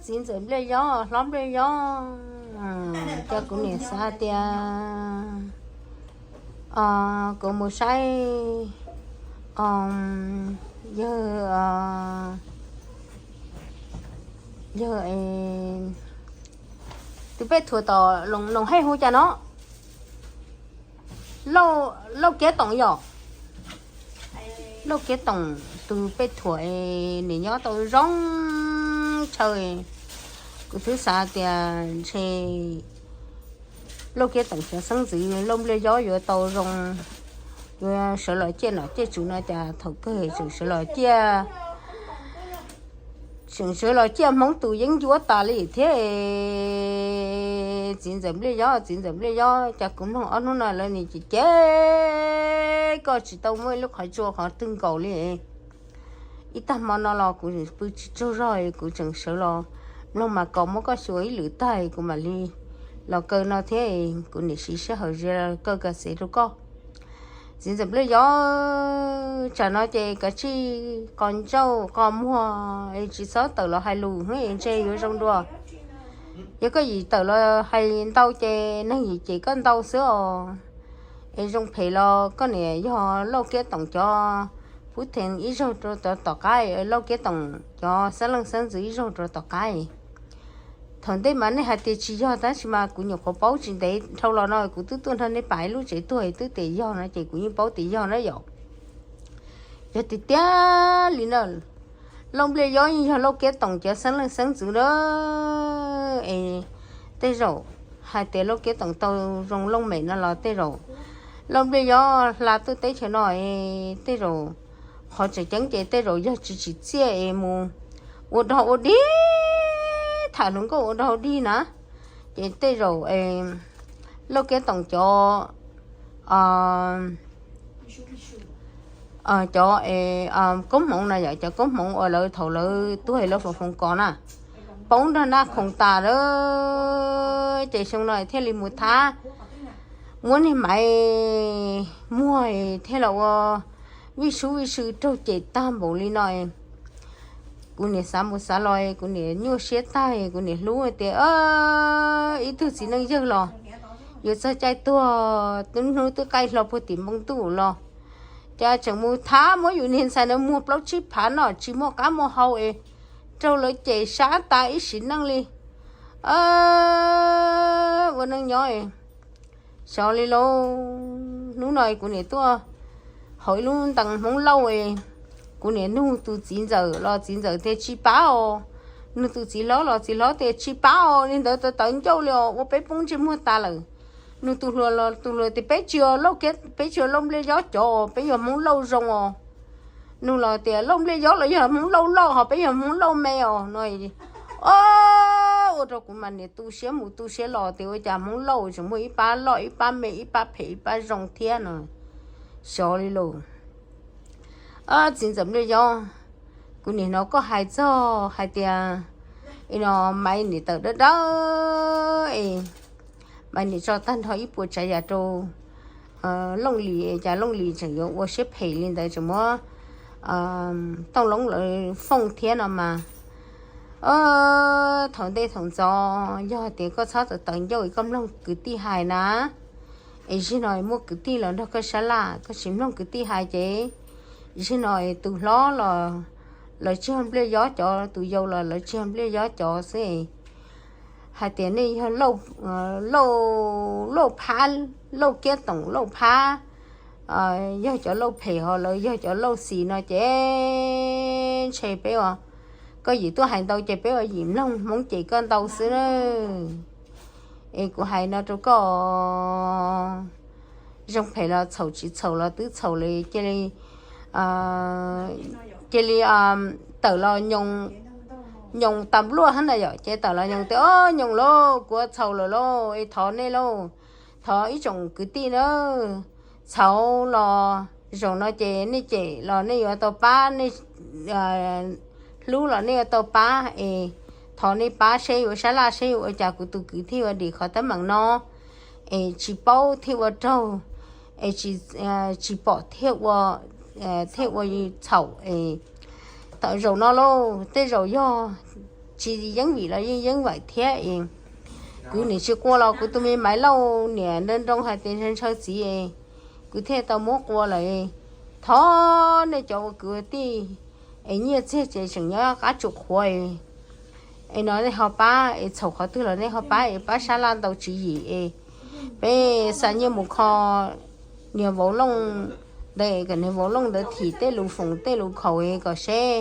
Txiv ntxawm Npliaj Yob, hlob Npliaj Yob, ces kuv niam xav tias kuv mus saib yawg, yawg tus peb thuam tom Loos Hej hu cas no, Lauj Kiab Toom yom. Lauj Kiab Toom tus peb thuam nim nyob tau zoo chaw, kuv twb xav tias ntshe Lauj Kiab Toom cov xeeb ntxwv Lauj Npliaj Yob yuav tau zoo, yuav sawv los ciaj nom ciaj tswv no cas thaum kawg tseem sawv los ciaj, tseem sawv los ciaj Hmoob tus yeeb ncuab tas li thiab. Txiv ntxawm Npliaj Yob, txiv ntxawm Npliaj Yob, cas kuv mloog ob hnub no lawv nim cem cem koj tsis tau muaj ib lub qhov tsua qhov twg nkaus li. Ib tag hmo no los kuv pw tsis tsaug zog, kuv tseem sawv los mloog mas kos muab koj xyuas ib lwm tag kuv mam li los kaw no thiab. Kuv niam siv sij hawm ze kaw ka xev rau koj. Txiv ntxawm Npliaj Yob, tsam no ces kav tsij qos ncauj qos muag es tsis txhob tawm los hais lus, ntshe yuav zoo dua. Yog koj yim tawm los hais ntau ces neeg yim cem koj ntau xwb os. Es zoo phem los koj niam yog Lauj Kiab Toom cov pub theev ib zaug rau tom qab, Lauj Kiab Toom cov xeeb leej xeeb ntxwv ib zaug rau tom qab. Thaum ntej mas nej hais tias tsis yog, tab sis mas kuv nyuam qhuav paub tsis ntev dhau los no kuv twb tuaj nrog nej pam ib lub tsev tuag twb tias yog no ces kuv yeej paub tias yog na yom. Yog tiag tiag li na, Lauj Npliaj Yob yeej yog Lauj Kiab Toom cov xeeb leej xeeb ntxwv na. Es tej zaum hais tias Lauj Kiab Toom tau zoo looj mem no los tej zaum Lauj Npliaj Yob hla tuaj teb chaws no es tej zaum qhov tseem ceeb ces tej zaum yog tsis tsim txiaj es mus ua dog ua dig, tham hluas nkauj ua dog ua dig na, ces tej zaum Lauj Kiab Toom cov cov koob hmoov na yom, cov koob hmoov uas lawv thaum lawv tuag lawv foom foov kos na, poob nrog naj khoom tas lawm, ces xyoo no thiaj li mus thab, muab niag maiv muag thiaj los ua vij sub vij sw raug cem tag npaum li no. Kuv niam xav mus xav los kuv niam nyuaj siab tag, kuv niam hlub tias ib tug txiv neej yawg los yuav txog caij tuag, twb hnub twb qaij hlo puag tim npoo ntuj los, cas tseem mus thab muab yus niag ntxhais na muag plaub tsib phav noj tsis muaj qab muaj hau es raug lawv cem sab tas ib sim neej li. Ua neej nyob xyov li lauj. Hnub no kuv niam tuaj hauv ib lub ntees Hmoob Lauj, kuv niam nug tus txiv ntxawm los txiv ntxawm tias tsis pab os, nug tus txiv hlob los txiv hlob tias tsis pab os, li ntawd tawv tawv ncauj li os, ua peb poob ntsej muag tas lawm. Nug tus hluas los tus hluas tias peb tsis yog Lauj Kiab, peb tsis yog Lauj Npliaj Yob cov, peb yog Hmoob Lauj zoo os. Nug los tias Lauj Npliaj Yob los yog Hmoob Lauj loj ho peb yog Hmoob Lauj me os no. Ua rau kuv mas niam tu siab mus tu siab los tias ua cas Hmoob Lauj tseem muaj ib pab loj ib pab me ib pab phem ib pab zoo thiab no. Xyov li lauj. Txiv ntxawm Npliaj Yob, kuv nim hnov koj hais txog hais tias no Maiv nim tawm dawb dawb es Maiv nim tso tag nrho ib puas tsav yam rau Looj Lis, cas Looj Lis tseem yuav ua siab phem li ntawd tseem muab Tooj Loob lawv fooj thiab no mas. Thaum ntej thaum ntxov yog tias koj txhob tawv tawv ncauj es koj mloog kwv tij hais na, es zaum no muaj kwv tij los nrog koj sab laj koj tsis mloog kwv tij hais ces zaum no tus hlob los lawv tsis yog Npliaj Yob cov, tus yau los lawv tsis yog Npliaj Yob cov xwb. Hais tias nej yog Lauj, Lauj Phab, Lauj Kiab Toom Lauj Phab, yog cov Lauj phem ho lawv yog cov Lauj xis no ces ntshe peb ua, koj yim tuaj hais ntau ces peb ua yim mloog Hmoob cem koj ntau xwb na. Es kuv hais no rau koj, zoo phem los txhaum, tsis txhaum los twb txhaum li, cia li, cia li tawm los nyoos tas luaj hab na yom, ces tawm los nyoos tias o nyoos lauj, kuv txhaum lawm lauj, es thov nej lauj, thov ib tsoom kwv tij na, txhaum los zaum no ces nej cem los nej yuav tau pab, nej hlub los nej yuav tau pab es thov nej pab seb yuav sab laj seb yuav ua cas kuv tus kwv thiaj ua dim qhov teeb meem no es tsis paub thiaj ua raug, es tsis pom thiaj ua, thiaj ua txhaum es tawm zaum no lauj, tej zaum yog tsis yeeb vim los yeej yeeb vim thiab es kuv nim tsis qua los kuv tus me Maiv Lauj niam nroo nroo hais tias ntshaw ntshaw txiv es kuv thiaj tau muab qua lawm. Thov nej cov ua kwv tij es nyiaj txiag ces tseem nyob qab tsum qhuav es no nej ho pab es txhaum qhov twg los nej ho pab es pab sab laj ntau tswv yim es peb xa nyiaj mus kho niag vauv looj ntawd, kom niag vauv looj ntawd thim tej lus foom tej lus khaum kom seb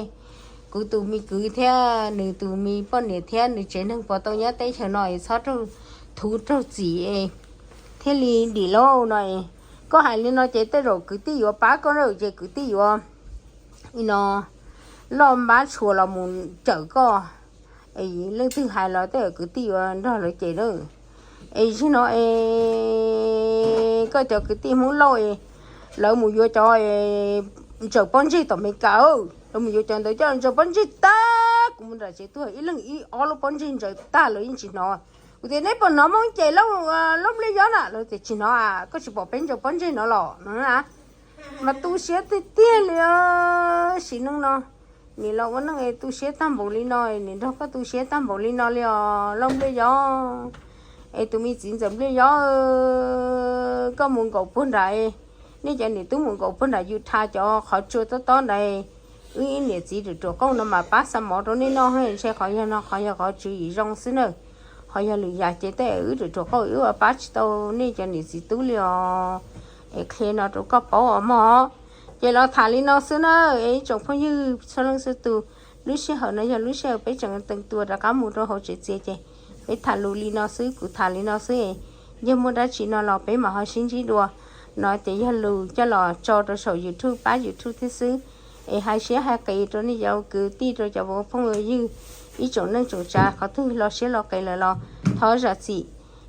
kuv tus me kwv thiab nws tus me poj niam thiab nws tsev neeg puas tau nyob teb chaws no es txhob raug thuv raug txim thiaj li dim lauj no. Koj hais li no ces tej zaum kwv tij yuav pab koj na, ces kwv tij yuav no loj npab tshua los mus cawm koj. Leej twg hais los tej zaum kwv tij yuav nrog lawv ces na. Es zaum no es koj cov kwv tij Hmoob Lauj es lawv mus yuav cov ntsaws pob ntseg tom Meskas, lawv mus yuav cov ntawd coj ntsaws pob ntseg tag, kuv mus nram tsev tuag ib leeg ib ob lub pob ntseg ntsaws tag lawv yeej tsis hnov. Kuv tias neb puas hnov Hmoob ces Lauj Npliaj Yob na, lawv tias tsis hnov, koj tsis pom peb ntsaws pob ntseg no los no na. Mas tu siab tiag tiag li os. Sim neej no nim los ua neej es tu siab tag npaum li no, nim nrog koj tu siab tag npaum li no li os Lauj Npliaj Yob. Es tus me txiv ntxawm Npliaj Yob, koj mus nkaum puag nram, nej cov niam tub mus nkaum puag nram Utah cov qhov tsua tob tob ntawd, wb ib niam txiv ruam ruam qauj no mas pab xa mov rau nej noj, ntshe qhov yog no qhov yog qhov tswv yim zoo xwb na. Ho yog lwm yam ces tej wb ruam ruam qauj wb ua pab tsis tau nej cov niam txiv tub li os. Es qhia no rau koj paub os mog. Ces los tham li no xwb na, es ib tsoom phooj ywg txhua leej txhua tus, lub sij hawm no yog lub sij hawm peb tseem teev tua rov qab mus rau hauv tsev txias ces peb tham lus li no xwb, kuv tham li no xwb. Yog muaj dab tsi no los peb mam ho sib ntsib dua. No ces yog lus coj los tso rau saum YouTube pab YouTube thiab xwb. Es hais siab hais qis rau nej cov kwv tij rau cov phooj ywg, ib tsoom neej tsoom tsav qhov twg lo siab lo qis lawm los thov zam txim.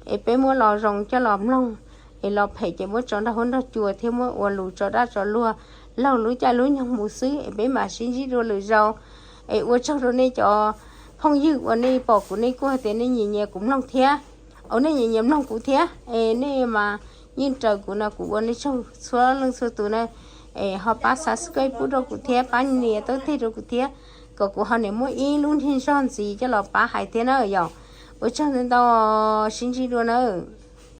Es peb muab lo zoo coj los mloog, es lo phem ces muab tso nrog huab nrog cua thiab muab ua lus tso dab tso luag laug lub caij lub nyoog mus xwb, es peb mam sib ntsib dua lwm zaus. Es ua tsaug rau nej cov phooj ywg uas nej pom kuv nej kuj hais tias nej nyiam nyiam kuv mloog thiab, uas nej nyiam nyiam mloog kuv thiab, es nej mas yeej raws kuv no kuv ua nej tsaug txhua leej txhua tus na. Es ho pab subscribe pub rau kuv thiab pab nias taub teg rau kuv thiab, kom kuv ho niam muaj ib lub niag zog ntxiv coj los pab hais thiab na yom. Ua tsaug ntau ntau, sib ntsib dua nawb.